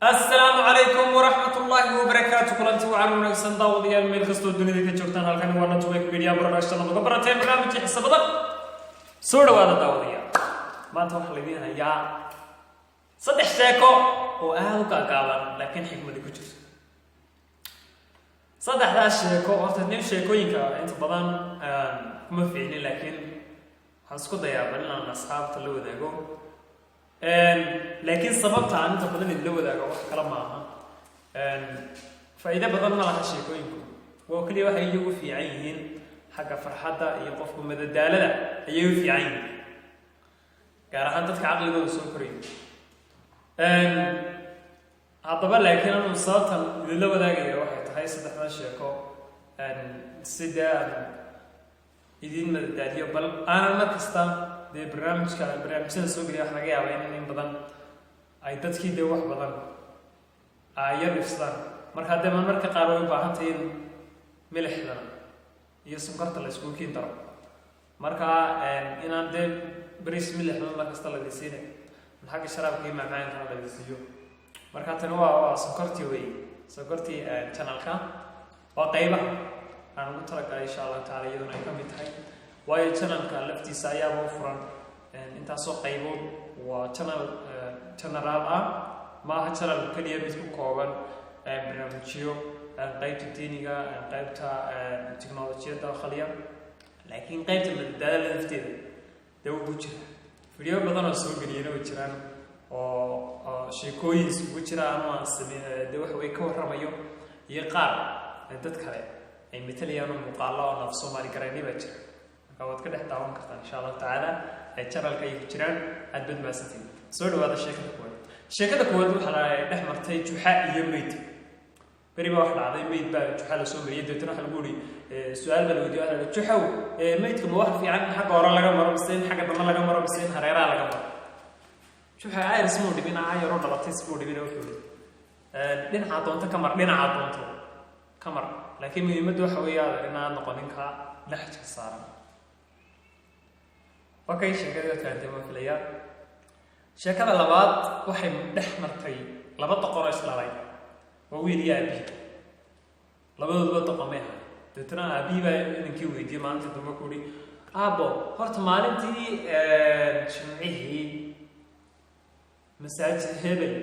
Asalaamu calaykum waraxmatullaahi wabarakaatu. Kulanti wacan wanaagsan, daawadayaal, meel kastoo dunida ka joogtaan. Halkani waa Network Media Production aad uga barateen barnaamijka xiisa badan. Soo dhawaada, daawadayaal. Maanta waxaa laydin hayaa saddex sheeko oo aada u gaagaaban, laakiin xikmadi ku jirto saddexdaas sheeko. Horta nin sheekooyinka inta badan kuma fiicni, laakiin waxaan isku dayaa bal inaan asxaabta la wadaago. Laakiin sababta aan inta badan idinla wadaago wax kale maaha, faa'iido badan ma laha sheekooyinku. Waa keliya waxay iyagu fiican yihiin xagga farxadda iyo qofku madadaalada ayay u fiican yihiin, gaar ahaan dadka caqligooda soo korayo. Haddaba laakiin anu sababtan idinla wadaagaya waxay tahay saddexdan sheeko sidee aan idin madadaaliyo, bal aanan mar kasta dee barnaamijka barnaamijyada soo geliya. Wax laga yaaba in badan ay dadkii dee wax badan ay yar dhifsadaan. Marka dee marmarka qaar way u baahan tahay in milixdana iyo sonkorta la iskugu kiin daro. Marka inaan dee bariis milixda mar kasta la siina, xagga sharaabka iyo macmacaankana la siiyo. Marka tani waa sonkortii wey, sonkortii channelka. Waa qaybaha aan ugu talagalay, insha Allahu tacala, iyaduna ay ka mid tahay, waayo channelka laftiisa ayaaba u furan intaasoo qaybood. Waa channel general ah, maaha channel keliya mid ku kooban barnaamijyo qaybta diiniga, qaybta technolojiyadda khaliya, laakiin qaybta madadaalada lafteeda dee ugu jira. Video badan oo soo geliyana way jiraan oo sheekooyin isugu jira ama aan same dee wax way ka warramayo, iyo qaar dad kale ay matalayaan oo muuqaalo oo af Soomaali garayni baa jira. Marka waad ka dhex daawan kartaan, insha Allahu tacaala, channelka ay ku jiraan. Aad baad mahadsantiin. Soo dhawaada. Sheekada kuwaad, sheekada kuwaad waxaa la dhex martay Juxa iyo meyd. Beri baa wax dhacday, meyd baa Juxa lasoo mariyay. Dabeetana waxa lagu yidhi, su-aal baa la weydiiyey, waxa la yihi: "Juxow, meydka ma wax fiican in xagga hore laga maro, mise in xagga dambe laga maro, mise in hareeraha laga maro?" Juxa ayrs muu dhibin, ayaroo dhalatay muu dhibin. Wuxuu yidhi: "Dhinacaa doonto ka mar, dhinacaa doonto ka mar, laakiin muhiimaddu waxa weeye inaad noqonin ka dhexjka saaran." Okay, sheekadii waad fahantay ma filayaa. Sheekada labaad waxay dhex martay laba doqon oo isdhalay. Waa wiil iyo aabbihi, labadooduba doqomay ahay. Dabeetana aabbihii baa inankii weydiiyey maalintii dambe, ku uhi: "Aabbo, horta maalintii Jimcihii masaajid hebel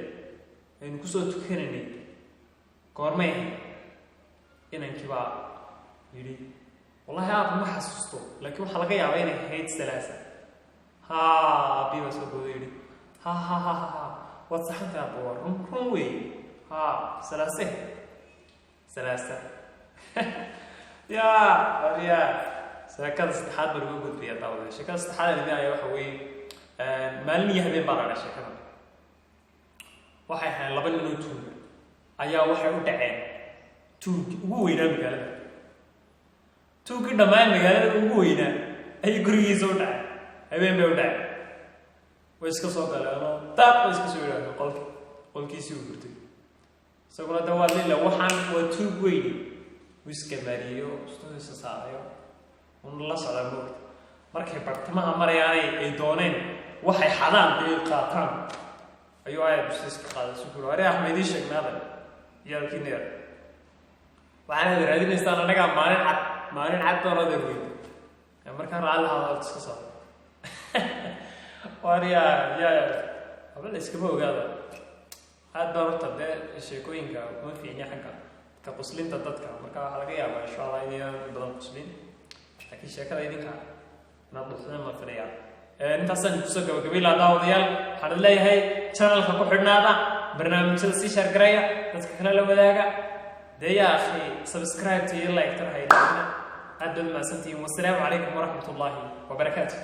aynu kusoo tukanaynay goormay ahayd?" Inankii baa yidhi: "Wallahi aabba, ma xasuusto, laakiin waxaa laga yaabaa inay ahayd Salaasa." Ha, aabbii baa soo booday, yidhi: "Ha ha ha ha ha, waad saxantay aabba, waa run, run wey, ha, Salaase, Salaasa." Ya ya, sheekada saddexaad baa lagu gudbaya, daawada. Sheekada saddexaad aan idin haya waxa weeye maalin iyo habeen baa la dhaa. Sheekada waxay ahayn laba nin oo tuuga ayaa waxay u dhaceen tuuggii ugu weynaa magaalada. Tuuggii dhammaan magaalada ugu weynaa ayay gurigiisa u dhaceen. Habeen bay u dhaceen, way iska soo galeenoo daaq way iska soo yidhahdeen qolki qolkiisii uu hurtay. Isaguna de waa lila, waxaan waa tuug weyni, wuu iskamaariyeyo, ustuhiisa saarayo, una la socdaa moogta. Markay bartamaha marayaanay ay dooneen waxay xadaan dee qaataan, ayuu aayad busta iska qaaday, su kuri: "Are axmed, idiin sheegnaada yaalkiina yar, waxaanaad raadinaysaan annagaa maalin cad, maalin cad baan adeer weyn." Markaa raalli hadalta iska socda. Waar ya, waxba la iskama ogaada. Aad baan horta dee sheekooyinka kuma fiicni xagga ka quslinta dadka. Marka waxaa laga yaabaa, insha Allah, inaynan badan quslin, laakiin sheekada idinka inaad dhuxdeen ma filayaa. Intaasaan kusoo gabagabay lahaa, daawadayaal. Waxaan leeyahay channelka ku xidhnaada, barnaamijyada sii share gareeya, dadka kale la wadaaga. Dee yaa akhi, subscribe iyo like tan haydaana. Aad baad mahadsantihiin. Wasalaamu calaykum waraxmat ullaahi wabarakaatu.